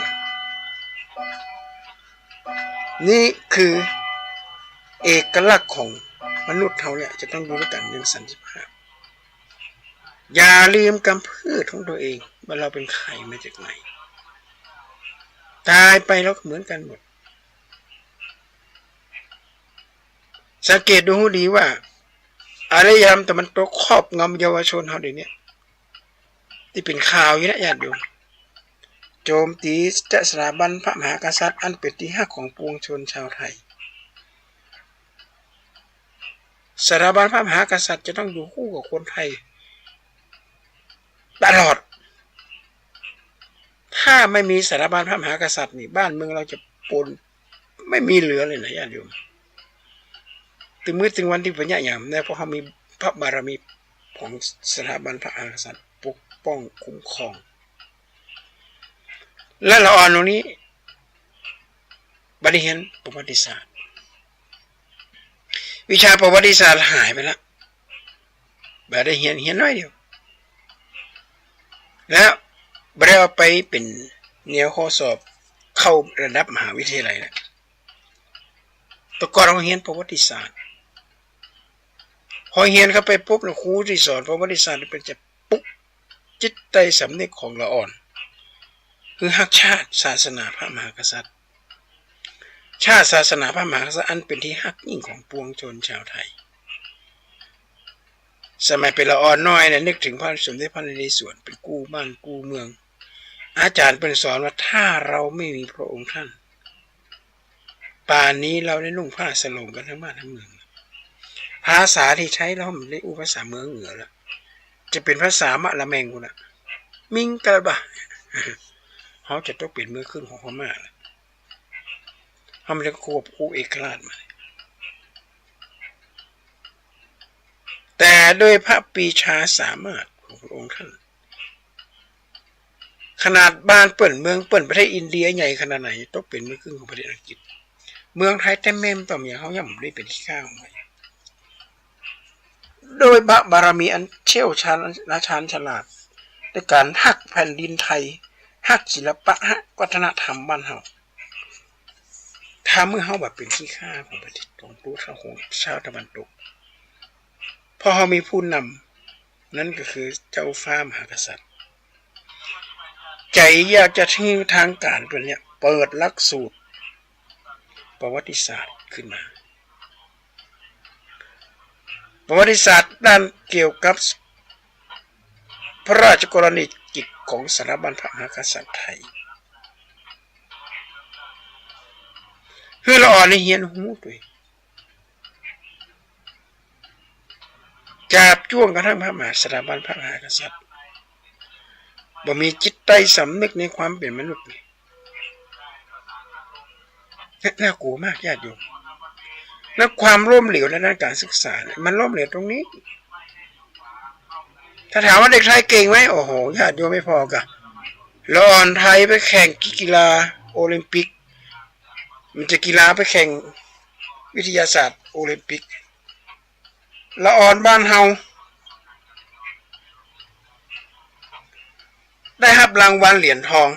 นี่คือเอกลักษณ์ของมนุษย์เฮาเนี่ย จะต้องอยู่ด้วยกันอย่างสันติภาพ อย่าลืมกำเนิดของตัวเอง ว่าเราเป็นใครมาจากไหน ตายไปเราก็เหมือนกันหมด สังเกตดูให้ดีว่า อารยธรรมตะวันตกครอบงำเยาวชนเฮาเดี๋ยวนี้ ตี้เป๋นข่าวอยู่นะญาติโยม โจมตีสถาบันพระมหากษัตริย์อันเป๋นตี้ฮักของปวงชนชาวไทย สถาบันพระมหากษัตริย์จะต้องอยู่คู่กับคนไทยตลอด ถ้าไม่มีสถาบันพระมหากษัตริย์นี่ บ้านเมืองเราจะปน ไม่มีเหลือเลยนะญาติโยม ตึงมื้อตึงวันตี้เปิ้นเยียะหยังเนี่ย เพราะเฮามีพระบารมีของสถาบันพระมหากษัตริย์ปกป้องคุ้มครอง และละอ่อนตรงนี้ บ่ได้เฮียนประวัติศาสตร์ วิชาประวัติศาสตร์หายไปละ บ่ได้เฮียน เฮียนน้อยเดียว แล้วบ่ได้เอาไปเป๋นแนวข้อสอบเข้าระดับมหาวิทยาลัยละ แต่ก่อนเฮาเฮียนประวัติศาสตร์ พอเฮียนเข้าไปปุ๊บเนี่ย ครูตี้สอนประวัติศาสตร์นี่เปิ้นจะปลุกจิตใต้สำนึกของละอ่อน คือฮักชาติศาสนาพระมหากษัตริย์ ชาติศาสนาพระมหากษัตริย์อันเป๋นตี้ฮักยิ่งของปวงชนชาวไทย สมัยเป๋นละอ่อนน้อยเนี่ย นึกถึงพระสมเด็จพระนเรศวรเป๋นกู้บ้านกู้เมือง อาจ๋ารย์เปิ้นสอนว่า ถ้าเราไม่มีพระองค์ท่าน ป่านนี้เราได้นุ่งผ้าสโลงกันทั้งบ้านทั้งเมือง ภาษาตี้ใจ๊เราบ่ได้อู้ภาษาเมืองเหนือละ จะเป๋นภาษามะละแมงพู้นละ มิงกะละบะ เฮาจะตกเป๋นเมืองขึ้นของพม่าละ เฮาบ่ได้ควบกู้เอกราชมา แต่ด้วยพระปรีชาสามารถของพระองค์ท่าน ขนาดบ้านเปิ้นเมืองเปิ้นประเทศอินเดียใหญ่ขนาดไหน ตกเป๋นเมืองขึ้นของประเทศอังกฤษ เมืองไทยแต๊แม่มต่อมอย่างเฮาย่อมบ่ได้เป๋นขี้ข้าของใผ โดยพระบารมีอันเชี่ยวชาญ ชาญฉลาด ในก๋านฮักแผ่นดินไทย ฮักศิลปะ ฮักวัฒนธรรมบ้านเฮา ถ้าเมื่อเฮาบ่าเป๋นขี้ข้าของประเทศ ของพวกชาว ของชาวตะวันตก เพราะเฮามีผู้นำ นั่นก็คือเจ้าฟ้ามหากษัตริย์ ใจ๋อยากจะหื้อทางก๋านเปิ้นเนี่ย เปิดหลักสูตรประวัติศาสตร์ขึ้นมา ประวัติศาสตร์ด้านเกี่ยวกับพระราชกรณียกิจของสถาบันพระมหากษัตริย์ไทย หื้อละอ่อนนี่เฮียนฮู้ตวย จาบจ้วงกระทั่งพระมหา สถาบันพระมหากษัตริย์ บ่มีจิตใต้สำนึกในความเป๋นมนุษย์นี่ น่ากลัวมากญาติโยม แล้วความล้มเหลวในด้านการศึกษาเนี่ย มันล้มเหลวตรงนี้ ถ้าถามว่าเด็กไทยเก่งไหม โอ้โห ญาติโยม ไม่พอกะ ละอ่อนไทยไปแข่งกีฬาโอลิมปิก มันจะกีฬาไปแข่งวิทยาศาสตร์โอลิมปิก ละอ่อนบ้านเฮา ได้ฮับรางวัลเหรียญทอง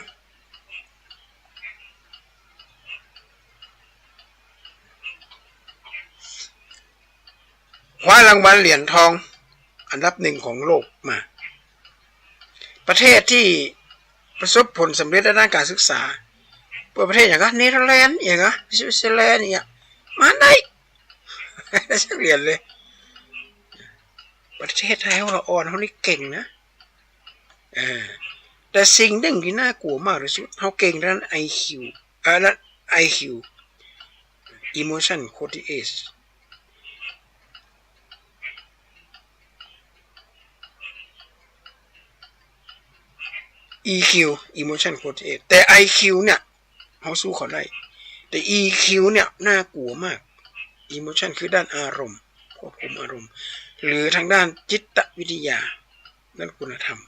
คว้ารางวัลเหรียญทองอันดับหนึ่งของโลกมา ประเทศที่ประสบผลสำเร็จด้านการศึกษา เปิ้นประเทศอย่างกะ เนเธอร์แลนด์ อย่างกะ สวิตเซอร์แลนด์ อย่างเงี้ย มาได้ ได้สักเหรียญเลย ประเทศไทยของเราอ่อน เฮานี่เก่งนะ เออ แต่สิ่งหนึ่งที่น่ากลัวมากที่สุด เฮาเก่งด้านไอคิว เอ่อ ด้านไอคิว emotion quotient อีคิว Emotion Quotient แต่ ไอคิว เนี่ย เฮาสู้เขาได้ แต่ อีคิว เนี่ย น่ากลัวมาก Emotion คือด้านอารมณ์ ควบคุมอารมณ์ หรือทางด้านจิตวิทยา ด้านคุณธรรม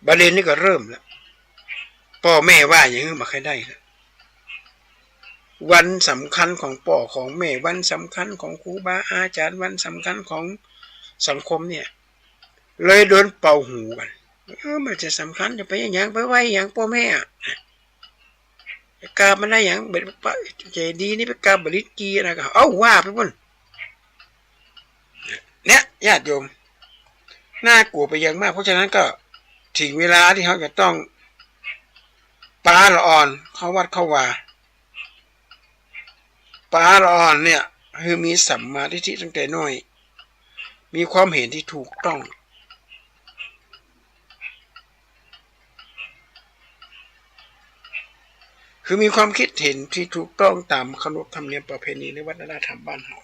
ประเด็นนี้ก็เริ่มแล้ว ป้อแม่ว่าหยังบ่ใค่ได้แล้ว วันสำคัญของป้อของแม่ วันสำคัญของครูบาอาจ๋ารย์ วันสำคัญของสังคมเนี่ย เลยโดนเป่าหูกั๋น เออ มันจะสำคัญ จะไปหยัง ไปไหว้หยังป้อแม่อะ ไปกราบมันได้หยัง เป๋นพระเจดีย์นี่ไปกราบบ่าลิดกี่นะ ก็ เอ้า ว่าไปปุ้น เนี่ย ญาติโยม น่ากลัวไปอย่างมาก เพราะฉะนั้นก็ ถึงเวลาตี้เฮาจะต้อง ปาละอ่อน เข้าวัดเข้าวา ปาละอ่อนเนี่ย คือมีสัมมาทิฏฐิตั้งแต่น้อย มีความเห็นที่ถูกต้อง คือมีความคิดเห็นที่ถูกต้องต๋ามขนบธรรมเนียมประเพณีและวัฒนธรรมบ้านเฮา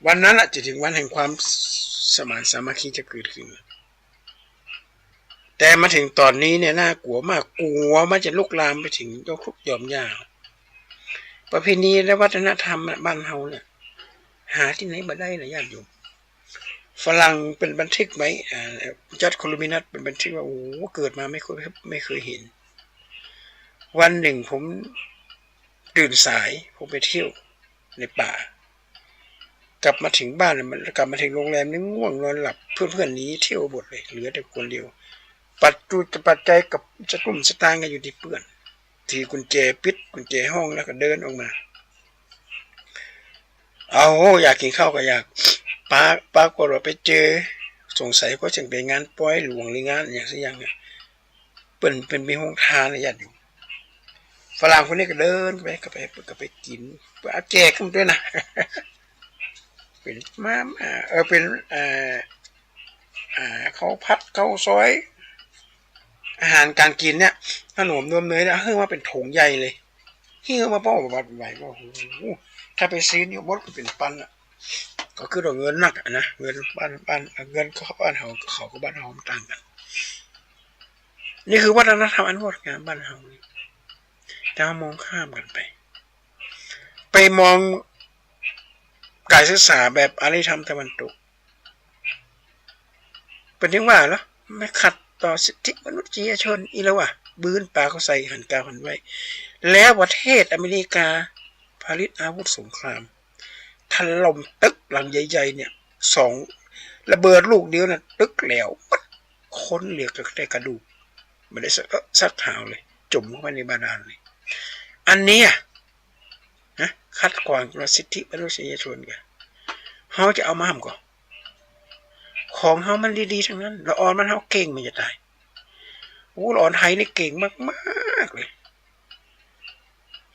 วันนั้นละจะถึงวันแห่งความสมานสามัคคีจะเกิดขึ้น แต่มาถึงต๋อนนี้เนี่ยน่ากลัวมาก กลัวมันจะลุกลามไปถึงยอดทุกข์ยอดยาก ประเพณีและวัฒนธรรมอะ บ้านเฮาเนี่ย หาตี้ไหนบ่ได้นะญาติโยม ฝรั่งเป๋นบันทึกไว้ อ่า จอร์จ คลูมินัสเป๋นบันทึกว่า โอ้โห เกิดมาไม่เคย ไม่เคยเห็น วันหนึ่งผมตื่นสาย ผมไปเที่ยวในป่า กลับมาถึงบ้านเนี่ย มันกลับมาถึงโรงแรมนี่ง่วงนอนหลับ เพื่อนๆ หนีเที่ยวหมดเลย เหลือแต่คนเดียว ปัจจุ ปัจจัยกับสตุ้มสตางค์ก็อยู่ตี้เปื้อน ถือกุญแจปิดกุญแจห้องแล้วก็เดินออกมา เอา อยากกิ๋นข้าวก็อยาก ปา ปรากฏว่าไปเจอ สงสัยก็จะเป๋นงานปอยหลวงหรืองานอะหยังสักอย่างเนี่ย เปิ้น เปิ้นมีโฮงตานนะญาติโยม ฝรั่งคนนี้ก็เดินไป ก็ไป ก็ไปกิ๋น เอาแจกมันด้วยนะ เป๋นมาม่า เออ เป๋น เอ่อ อ่า ข้าวผัด ข้าวซอย อาหารก๋านกิ๋นเนี่ย ขนมนมเนยเนี่ย หื้อมาเป๋นถุงใหญ่เลย หิ้วมาป้อวัดไหวว่า โอ้โห ถ้าไปซื้อนี่หมดเป๋นปันอะ ก็คือเอาเงินนักอะนะ เงินบ้าน บ้าน เงินเขาบ้านเฮา เขาก็บ้านเฮามันต่างกั๋น นี่คือวัฒนธรรมอันงดงามบ้านเฮานี่ แต่เฮามองข้ามกั๋นไป ไปมองก๋านศึกษาแบบอาริยธรรมตะวันตก เปิ้นยังว่าเหรอ มาขัดต่อสิทธิมนุษยชนอี้แล้ววะ บืนปากเข้าใส่หันกาวหันไหว้ แล้วประเทศอเมริกาผลิตอาวุธสงคราม ถล่มตึกหลังใหญ่ๆ เนี่ย สอง ระเบิดลูกเดียวน่ะ ตึกแหลวปั๊ด คนเหลือแต่กระดูก บ่ได้สัก เอ่อ สักหาวเลย จ๋มเข้าไปในบาดาลเลย อันเนี้ย นะ ขัดขวางต่อสิทธิมนุษยชนกั๋น เฮาจะเอามาห้ามก่อ ของเฮามันดีๆ ตังนั้น ละอ่อนบ้านเฮาเก่งมันจะต๋าย โอ้ ละอ่อนไทยนี่เก่งมากๆ เลย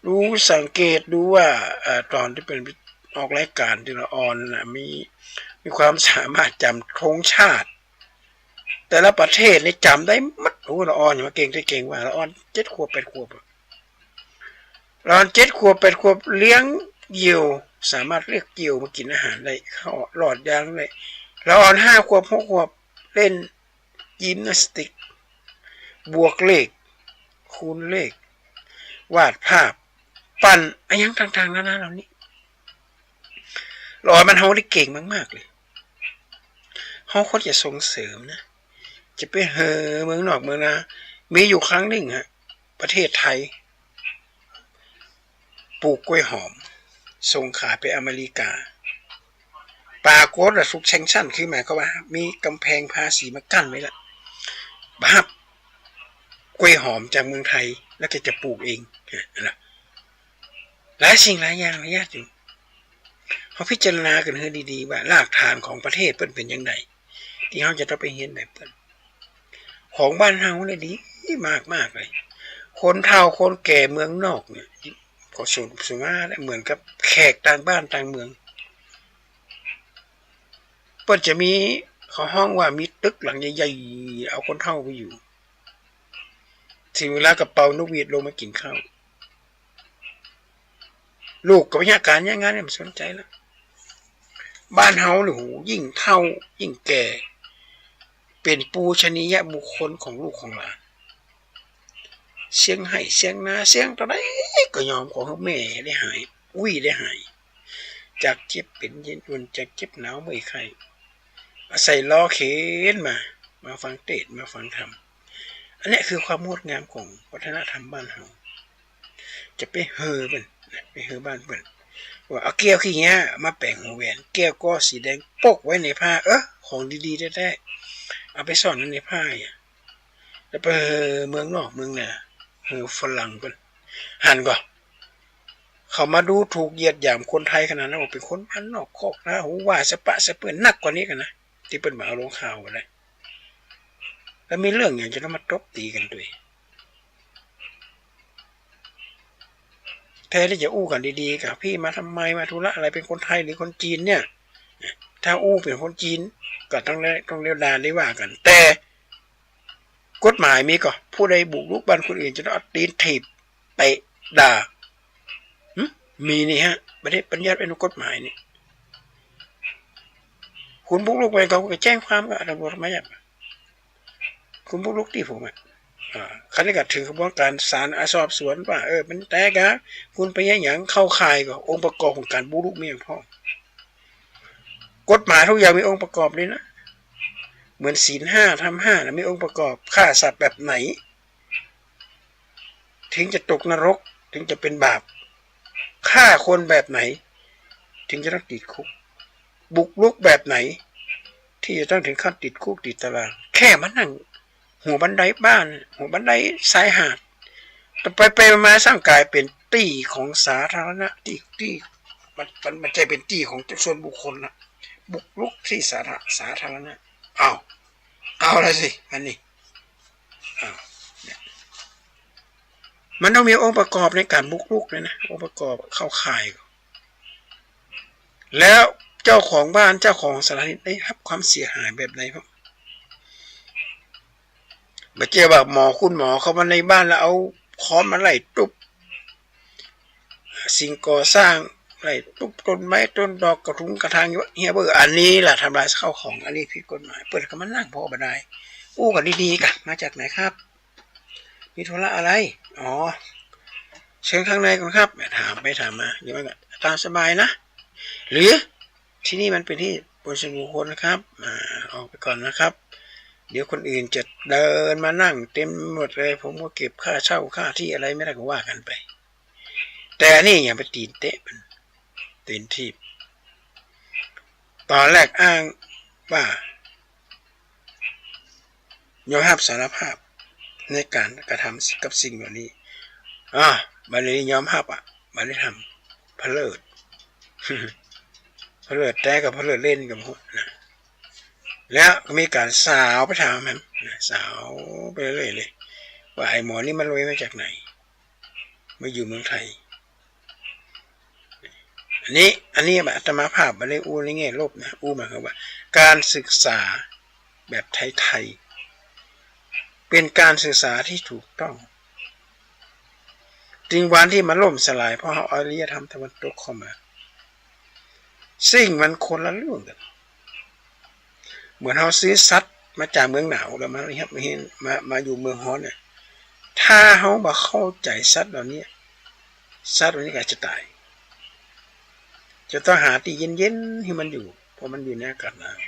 ดูสังเกตดูว่า เอ่อ ต๋อนตี้เปิ้นออกรายก๋านตี้ละอ่อนน่ะ มี มีความสามารถจ๋ำธงชาติ แต่ละประเทศนี่จ๋ำได้หมด โอ้ ละอ่อนมาเก่ง แต่เก่งว่า ละอ่อนเจ็ดขวบแปดขวบอะ ละอ่อนเจ็ดขวบแปดขวบเลี้ยงเหยี่ยว สามารถเรียกเหยี่ยวมากิ๋นอาหารได้ เข้าหลอดยางได้ ละอ่อนห้าขวบหกขวบเล่นยิมนาสติก บวกเลข คูณเลข วาดภาพ ปั่นอะหยังต่างๆ นานาเหล่านี้ ละอ่อนบ้านเฮานี่เก่งมากๆ เลย เฮาควรจะส่งเสริมนะ จะไปเห่อเมืองนอกเมืองนา มีอยู่ครั้งหนึ่งฮะ ประเทศไทย ปลูกกล้วยหอม ส่งขายไปอเมริกา ปรากฏว่าถูกแซงชั่น คือหมายความว่ามีก๋ำแพงภาษีมากั้นไว้ละ บ่ฮับกล้วยหอมจากเมืองไทย แล้วก็จะปลูกเอง นะ หลายสิ่งหลายอย่างนะญาติโยม เฮาพิจารณากั๋นหื้อดีๆ ว่ารากฐานของประเทศเปิ้นเป๋นจั่งใด ตี้เฮาจะต้องไปเฮียนแบบเปิ้น ของบ้านเฮาเนี่ยดีมากๆ เลย คนเฒ่าคนแก่เมืองนอกเนี่ย ก็ส่วน ส่วนมากเนี่ยเหมือนกับแขกต่างบ้านต่างเมือง เปิ้นจะมี เขาฮ้องว่ามีตึกหลังใหญ่ๆ เอาคนเฒ่าไปอยู่ ถึงเวลาก็เป่านกหวีดลงมากิ๋นข้าว ลูกก็ไปเยียะก๋านเยียะงานเนี่ย บ่สนใจ๋ละ บ้านเฮานี่ โห ยิ่งเฒ่ายิ่งแก่ เป๋นปูชนียบุคคลของลูกของหลาน เสี้ยงไฮ่เสี้ยงนา เสี้ยงเต้าใดก็ยอมขอหื้อแม่ได้หาย อุ้ยได้หาย จากเจ็บเป๋นเย็นอุ่น จากเจ็บหนาวเมื่อยไข้ อาศัยล้อเข็นมา มาฟังเตสน์ มาฟังธรรม อันเนี้ยคือความงดงามของวัฒนธรรมบ้านเฮา จะไปเห่อเปิ้นนะ ไปเห่อบ้านเปิ้น ว่าเอาแก้วขี้เหย้ามาแป๋งหัวแหวน แก้วก็สีแดงปกไว้ในผ้า เออ ของดีๆ แต๊ๆ เอาไปซ่อนไว้ในผ้าอะ แล้วไปเห่อเมืองนอกเมืองนา เห่อฝรั่งเปิ้น หันก่อ เขามาดูถูกเหยียดหยามคนไทยขนาดนั้น ว่าเป๋นคนบ้านนอกคอกนา หูหว่าสะปะสะเปื้อน หนักกว่านี้กั๋นนะ ตี้เปิ้นมาเอาลงข่าวกั๋นนะ แล้วมีเรื่องหยังจะต้องมาตบตี๋กั๋นตวย แทนตี้จะอู้กั๋นดีๆ ก่ะ พี่มาทำไม มาธุระอะไร เป๋นคนไทยหรือคนจีนเนี่ย ถ้าอู้เป๋นคนจีน ก็ต้องได้ ต้องเลี้ยวด่าได้ว่ากั๋น แต่กฎหมายมีก่อ ผู้ใดบุกรุกบ้านคนอื่น จะต้องเอาตี๋นถีบ เตะ ด่า หึ มีนี่ฮะ ประเทศบัญญัติไว้ในกฎหมายนี่ คุณบุกรุกไป เขาก็แจ้งความกับตำรวจมายัง คุณบุกรุกตี้ผมอะ อ่า คันนี้ก็เถิงขบวนก๋านศาล อ่ะ สอบสวนว่า เออ มันแต๊กะ คุณไปเยียะหยัง เข้าข่ายก่อ องค์ประกอบของก๋านบุกรุกมีหยังพ่อง กฎหมายทุกอย่างมีองค์ประกอบเลยนะ เหมือนศีลห้า ธรรมห้านะ มีองค์ประกอบ ฆ่าสัตว์แบบไหน ถึงจะตกนรก ถึงจะเป๋นบาป ฆ่าคนแบบไหน ถึงจะต้องติดคุก บุกรุกแบบไหน ที่จะต้องถึงขั้นติดคุกติดตาราง แค่มานั่งหัวบันไดบ้าน หัวบันไดชายหาด แต่ไปๆ มาๆ ซ่างก๋ายเป๋นตี้ของสาธารณะ ตี้ ตี้ มัน มัน มันบ่ใจ้เป๋นตี้ของส่วนบุคคลนะ บุกรุกตี้สาธา- สาธารณะ อ้าว เอาละสิ อันนี้ อ้าว เนี่ย มันต้องมีองค์ประกอบในก๋านบุกรุกเลยนะ องค์ประกอบเข้าข่าย แล้วเจ้าของบ้าน เจ้าของสถานที่ได้ฮับความเสียหายแบบใดพ่อง บ่ใจ้ว่าหมอ คุณหมอเข้ามาในบ้านแล้วเอาค้อนมาไล่ตุ๊บ สิ่งก่อสร้าง ไล่ตุ๊บต้นไม้ต้นดอก กระทุงกระทางอยู่เฮียเบ้อ อันนี้แหละทำลายข้าวของ อันนี้ผิดกฎหมาย เปิ้นก็มานั่งผ่อบ่ได้ อู้กั๋นดีๆ ก่ะ มาจากไหนครับ มีธุระอะไร อ๋อ เชิญข้างในก่อนครับ ถามไปถามมา หรือว่าตามสบายนะ หรือที่นี่มันเป็นที่ส่วนบุคคลนะครับ อ่า ออกไปก่อนนะครับ เดี๋ยวคนอื่นจะเดินมานั่งเต็มหมดเลย ผมก็เก็บค่าเช่าค่าที่อะไรไม่ได้ก็ว่ากันไป แต่อันนี้อย่าไปตี๋นเตะมัน ตี๋นถีบ ต๋อนแรกอ้างว่า ยอมฮับสารภาพในก๋านกระทำกับสิ่งเหล่านี้ อ่า บัดนี้ยอมฮับอะ บัดนี้ทำ เผลิด เผลิดแต๊กับเผลิดเล่นกั๋นหมดนะ แล้วก็มีก๋านสาวไปถามมันนะ สาวไปเรื่อยๆ เลย ว่าไอ้หมอนี่มันรวยมาจากไหน มาอยู่เมืองไทย อันนี้ อันนี้อาตมาภาพบ่ได้อู้ในแง่ลบนะ อู้หมายความว่า ก๋านศึกษาแบบไทยๆ เป๋นก๋านศึกษาตี้ถูกต้อง จึงวันตี้มันล่มสลาย เพราะเอาอารยธรรมตะวันตกเข้ามา สิ่งมันคนละเรื่องกั๋น เหมือนเฮาซื้อสัตว์มาจากเมืองหนาวแล้วมาเฮ็ด มาเฮ็ด มา มาอยู่เมืองฮ้อนเนี่ย ถ้าเฮาบ่เข้าใจ๋สัตว์เหล่านี้ สัตว์เหล่านี้ก็จะต๋าย จะต้องหาตี้เย็นๆ หื้อมันอยู่ เพราะมันอยู่ในอากาศหนาว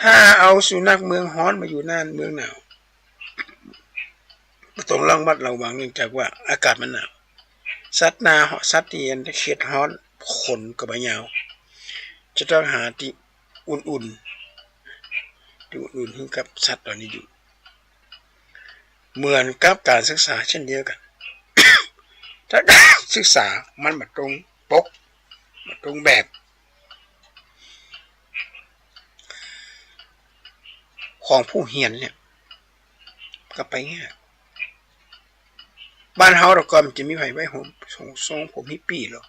ถ้าเอาสุนัขเมืองฮ้อนมาอยู่ในเมืองหนาว ต้องระมัดระวังเนื่องจากว่าอากาศมันหนาว สัตว์นา สัตว์ตี้เขตฮ้อน ขนก็บ่ยาว จะต้องหาตี้อุ่นๆ ตี้อุ่นๆ หื้อกับสัตว์เหล่านี้อยู่ เหมือนกับก๋านศึกษาเช่นเดียวกั๋น ถ้าศึกษามันบ่ตรงปก บ่ตรงแบบ ของผู้เฮียนเนี่ย ก็ไปง่าย บ้านเฮาแต่ก่อนมันจะมีไผไว้ผม ทรง ทรงผมฮิปปี้เหรอ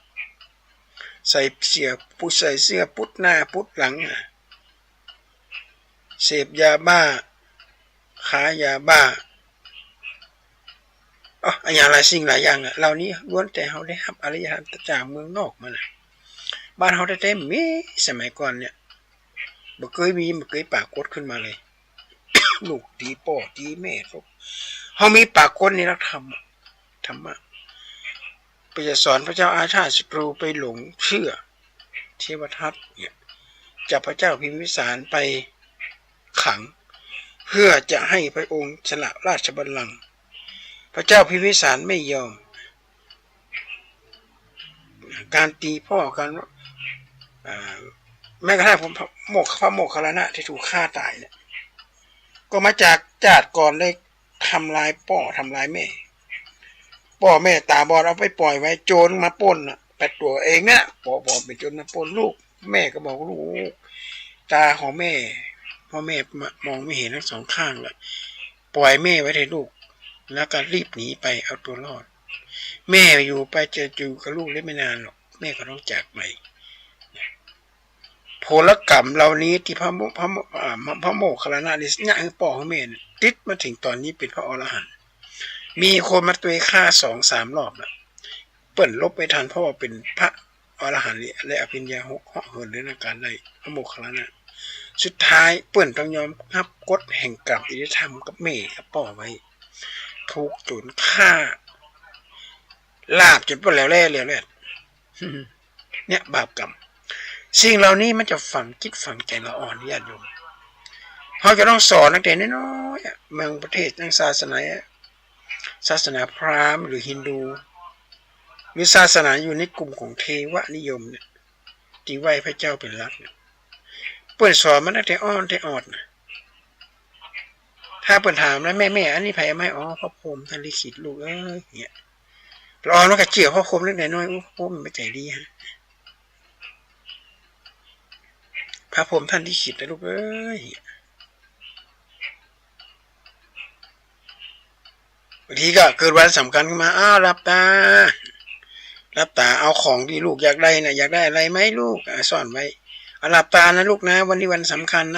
ใส่เสื้อ ผู้ใส่เสื้อปุดหน้าปุดหลังอะ เสพยาบ้า ขายยาบ้า อ๋อ อะหยังหลายสิ่งหลายอย่างอะ เหล่านี้ล้วนแต่เฮาได้ฮับอารยธรรมจากเมืองนอกมานะ บ้านเฮาแต๊ๆ บ่มี สมัยก่อนเนี่ย บ่เกยมี บ่เกยปรากฏขึ้นมาเลย ลูกตี๋ป้อตี๋แม่ เฮามีปรากฏในหลักธรรมอะ ธรรมะ ไปจะสอนพระเจ้าอาชาติศัตรูไปหลงเชื่อเทวทัตเนี่ย จับพระเจ้าพิมพิสารไปขัง เพื่อจะให้พระองค์สละราชบัลลังก์ พระเจ้าพิมพิสารไม่ยอม การตี๋ป้อ การ อ่า แม้กระทั่งพระโมค พระโมคคัลลานะที่ถูกฆ่าต๋ายเนี่ย ก็มาจากจาติก่อนได้ทำลายป้อทำลายแม่ ป้อแม่ต๋าบอดเอาไปป่อยไว้ โจรมาปล้นน่ะ แปดตั๋วเองเนี่ย ป้อ ป้อเป๋นโจรมาปล้นลูก แม่ก็บอกลูก ต๋าของแม่ พ่อแม่มองไม่เห็นทั้งสองข้างเลย ป่อยแม่ไว้เถอะลูก แล้วก็รีบหนีไปเอาตั๋วรอด แม่อยู่ไปจะอยู่กับลูกได้ไม่นานหรอก แม่ก็ต้องจากไป ผลกรรมเหล่านี้ตี้พระโม พระโม อ่า พระโมคคัลลานะนี่เยียะหื้อป้อหื้อแม่เนี่ย ติดมาเถิงต๋อนนี้เป๋นพระอรหันต์ มีคนมาตวยฆ่าสองสามรอบแล้ว เปิ้นหลบไม่ทัน เพราะว่าเป๋นพระอรหันต์และอภิญญาหก เหาะเหินเหนืออาการได้ พระโมคคัลลานะ สุดท้ายเปิ้นต้องยอมฮับกฎแห่งกรรมอริยธรรมกับแม่กับป้อไว้ ถูกโจรฆ่า ลาบจ๋นเปิ้นแหลวแหล่แหลวแหล่ เนี่ยบาปกรรม สิ่งเหล่านี้มันจะฝังจิตฝังใจ๋เฮาอ่อน ญาติโยม เฮาจะต้องสอนตั้งแต่น้อยๆ อะ เมืองประเทศ ตั้งศาสนา ศาสนาพราหมณ์หรือฮินดู หรือศาสนาอยู่ในกลุ่มของเทวนิยมเนี่ย ตี้ไหว้พระเจ้าเป๋นหลักเนี่ย เปิ้นสอนมาตั้งแต่อ้อนแต่ออดนะ ถ้าเปิ้นถามนะ แม่ แม่ อันนี้ใผเอามาหื้อ อ๋อ พระพรหมท่านลิขิตลูกเอ้ย เนี่ย ละอ่อนมันก็เจื้อพระพรหมตั้งแต่น้อย โอ้ พระพรหมมันใจ๋ดีฮะ พระพรหมท่านลิขิตนะลูกเอ้ย บางทีก็เกิดวันสำคัญขึ้นมา อ้าว หลับต๋า หลับต๋า เอาของตี้ลูกอยากได้นะ อยากได้อะไรไหมลูก อ่า ซ่อนไว้ อ่า หลับต๋านะลูกนะ วันนี้วันสำคัญนะ